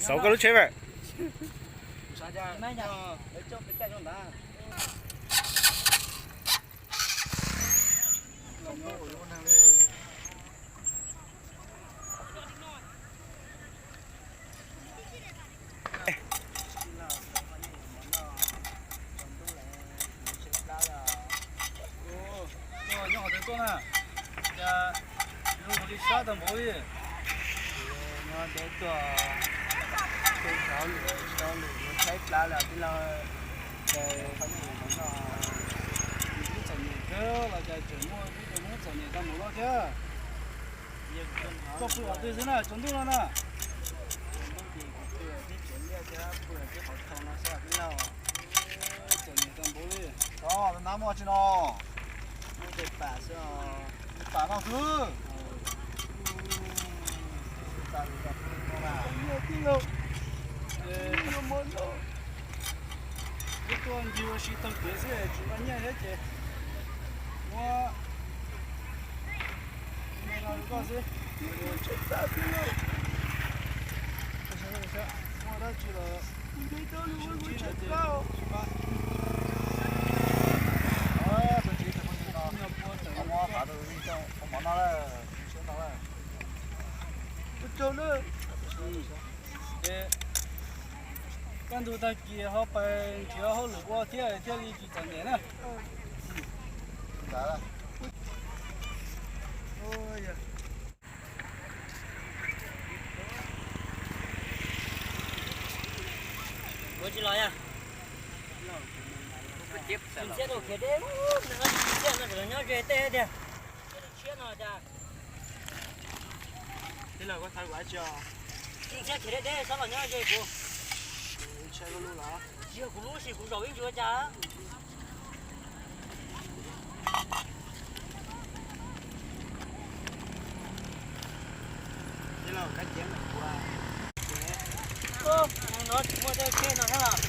Xauv koj lub tsheb mas. Nyob qhov twg tuaj na? Cas lub li sab tag npaum li. Nyob deb tuaj, tsis tau lwm, tsis tau lwm yuav tshaib plab li tij laug. Ces qhov no, ib txom nyem kawg los cas tseem muaj ib tug Hmoob txom nyem tau mus loj thiab. Koj pw qhov twg xwb na, tsaus ntuj no na? Pw tib tsev liaj thiab pw tib qhov thau no xwb tij laug. Txom nyem tau npaum li. Nab muaj tsi no? Muaj tes pam xwb os. Tes pam no xwb. Tij laug, wb tuaj ncig ua si taug kev xwb tsis muaj nyiaj thiab ces muab no rau koj xwb. Muaj dab tsi los sib pab. Tus tsis tus phooj ywg no, muab pab tus vij tau mov no lawm, siab tau lawm. Ua tsaug na. Ces kaj ntug tag kis ho pais nrhiav hauj lwm ua thiab thiaj li tsis txom nyem na. Ua tsis los yog? Sim siab rau khiav deb, sim siab no tseem nyob ze tej tiag. Siab no cas. Tij laug, koj thaiv kuv dab tsi os? Sim siab khiav deb deb, txhob los nyob ze kuv. Ntshai koj lub los? Tsis yog kuv lub, sim kuv zaum ib ntsis ua cas. Tij laug, kab cev ntawm kuv. No tsis muaj tej tsheb no thiab los?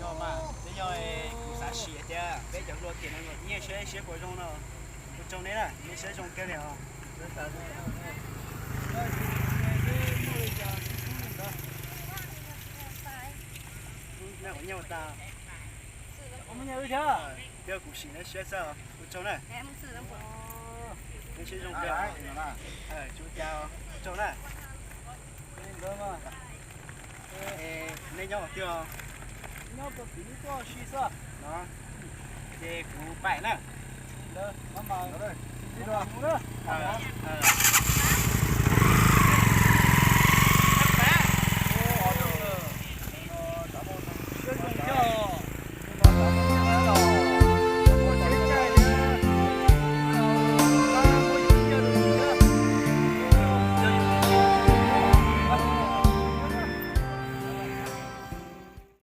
Yog mas, twb yog kuv xav sim tias peb cov hluas tiam no nyiaj siab siab puas zoo no. Ua tsaug nej na, nej siab zoo kawg li os. Nej ua nyiaj ua tas. Yog kuv sim nej siab xwb, ua tsaug na. Nej siab zoo kawg. Tsis ua cas, ua tsaug na. Nej nyob qhov twg? Nyob puag tim lub toj si xwb. Ces kuv pais na.